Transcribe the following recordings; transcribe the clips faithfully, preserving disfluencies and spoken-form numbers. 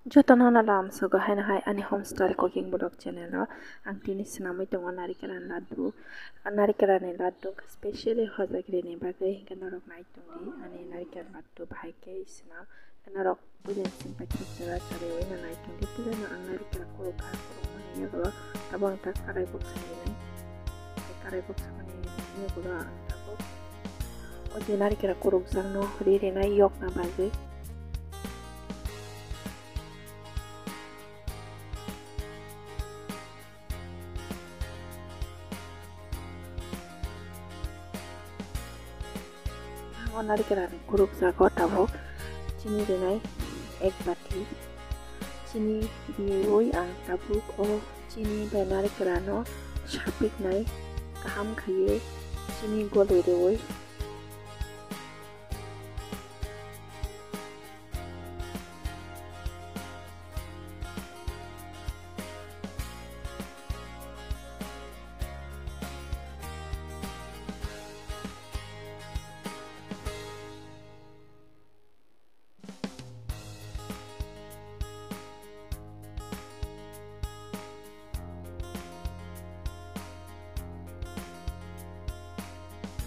Jotono no lamsogo haino hai ani home style cooking vlog channel o. Ang tini swnamwi tongo narikra ni laddu. Narikra ni laddu specially hojagri ni bagwi, hinkhe norok nai tongdi ani narikra ni laddu bahai khe swnam. Norok puila sing pai thok jora chariwi no nai tongdi. Puila no ang narikra kuruk kha, kuruk mani yago abo ang tak karai bok sanai nai. Karai bok samani yago ang tabuk o je narikra kuruk jang no ri rinai yokna bagwi. O narikra ni kuruk jago tabuk chini rinai ek bati. Chini riwi ang tabuk o chini bai narikra no sapiknai kaham khaiwi chini goli riwi.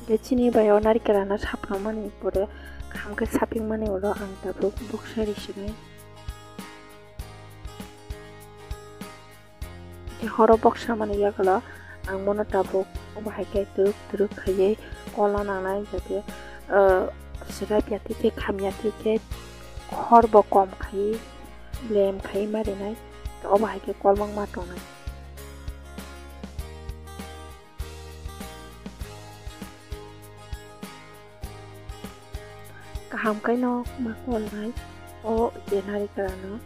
Hingke chini bai o narikela no sapna mani pore kaham khe sapik mani ulo ang tabuk buksa ri sinai. Horo boksa mani yagulo ang bono tabuk obo hai khe twrwk twrwk khaiwi kolna nangnai, jate, ah, swrap ya thik khe, kham ya thik khe, hor bo kom khaiwi, lem khaiwi ma rinai, obo hai khe kolmang ma tongnai. Kaham khe no ma kolnai. O je narikela no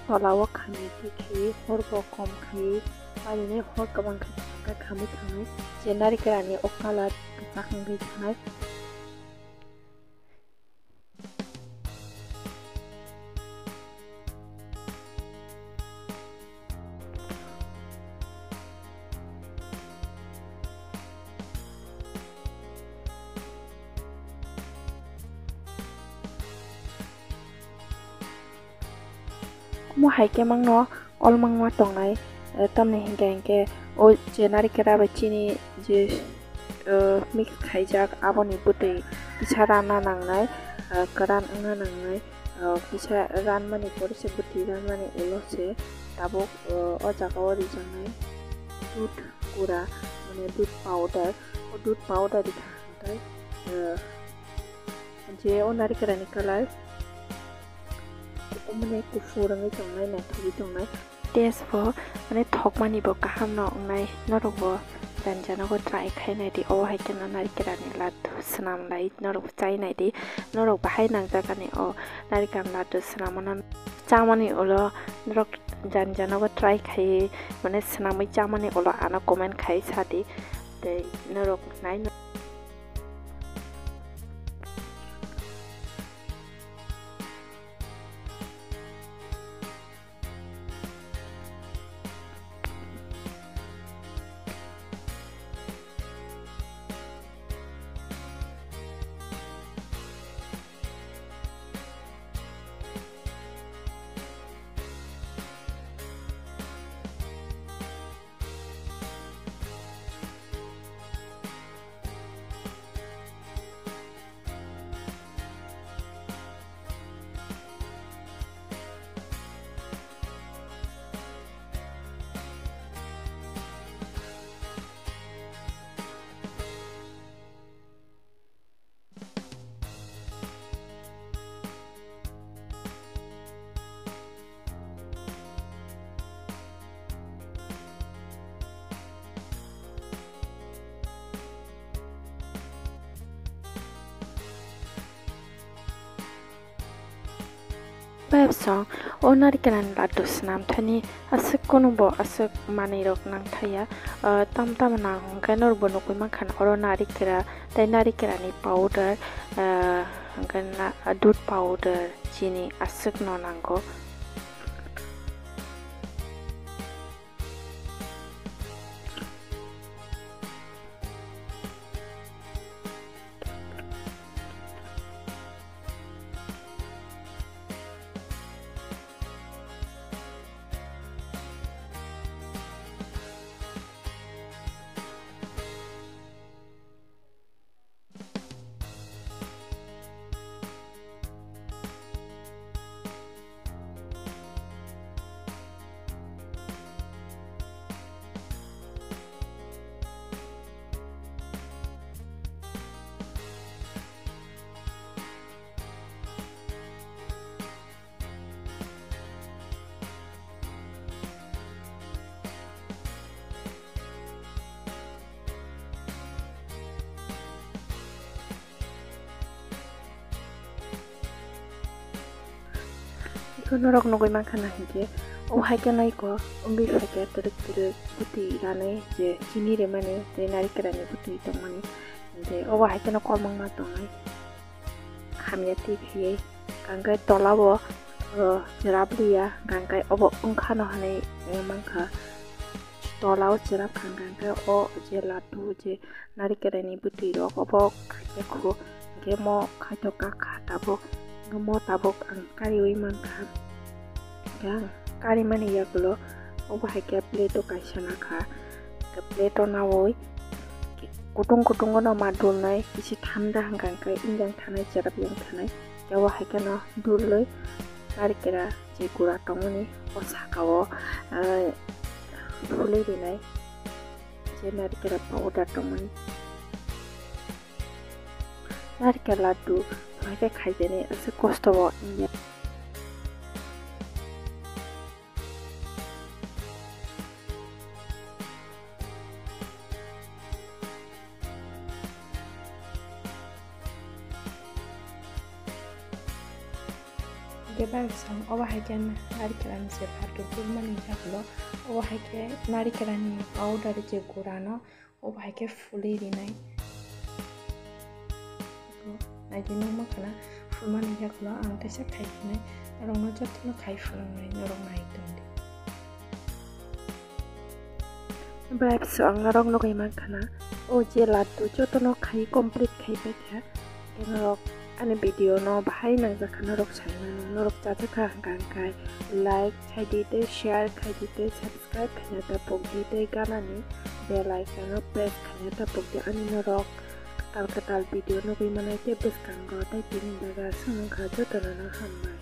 tola o khamya thik khe hor bo kom khe, parinai hor kwbang khe khamwi thangnai. Je narikela ni o colour kwchak wngwi thangnai. Omo hai khe mangno kolmangma tongnai, eh, tamni hinkhe hinkhe o je narikela bai chini je, eh, mix khaijak aboni bwtwi kisa ranna nangnai, eh, kwran wngna nangnai, eh, kisa ranmani pore se bwtwi ranmani ulo se tabuk, eh, o jaga o rijaknai dudh gura, mane dudh powder, o dudh powder rikha hwnkhe, eh, je o narikela ni colour. Mane kuphur wngwi tongnai, naithogwi tongnai. Taste bo, mane, thokmani bo kaham no wngnai. Norok bo jani jana go try khai nai di. Obo hai kheno narikela ni laddu swnam lai, norok bo chai nai di. Norok bo hai nang jaga ni o narikela ni laddu swnam mano. Chamani ulo norok jani jana go try khai, mane, swnamwi chamani ulo ano comment khai sa di. Tei norok nai. Pepsong, o narikela ni laddu swnam thani aswk kunu bo aswk manwi rok nang thaya, ah, tam tam nang hwnkhe norok bo nugwi mankha oro narikela tei narikela ni powder, ah, hwnkhe na, dudh powder, chini aswk no nango. Norok nugwi mankha na hinkhe, o hai khe naiko wngwi phaikha twrwk twrwk bwtwi ranwi je chini rimani tei narikerani bwtwi tongmani, hinkhe obo hai kheno kolmangma tongnai hamya twi khaiwi. Hwnkhe tolao, o, chwrap liya, hwnkhe obo wngkhano hwnwi mankha. Tolao chwrap kha hwnkhe o je laddu je narikerani bwtwi rok obo khaikhe khu, hwnkhe mo khaito kakha tabuk, hwnkhe mo tabuk ang kariwi mankha. Hwnkhe ang karimani yagulo obo hai khe plate o kaisa nakha, hwnkhe plate o nawi kutung kutung no ma dulnai, kisi thanda hwnkha hwnkhe ingjang thanai chwrap yang thanai, hwnkhe obo hai kheno dulwi narikera je gura tongmani o sakao, ah, phulwi rinai. Je narikera powder tongmani. Narikera laddu hai khe khaijani, aswk kosto bo wngya. Hwnkhe bai bwsang obo hai khe narikerani je laddu phulmani yagulo, obo hai khe narikerani powder je gurano obo hai khe phulwi rinai. Naidi nukma khana phulmani yagulo ang teisa khai phinai, norokno jotono khai phunuknai, norok nai tongdi. Bai bwsang norok nugwi mankha na, o je laddu jotono khai complete khai paikha. Norok ani video no bahai nangjakha, norok saimano, norok chajakha hwnkha hwnkhe like khaidi tei share khaidi tei subscribe khaina ta pokdi tei ganani bell icon o press khaina ta pokdi, ani norok kwtal kwtal video nugwi manai tei bwskango tei tini bagwi aswk wngkha, jotono no hambai.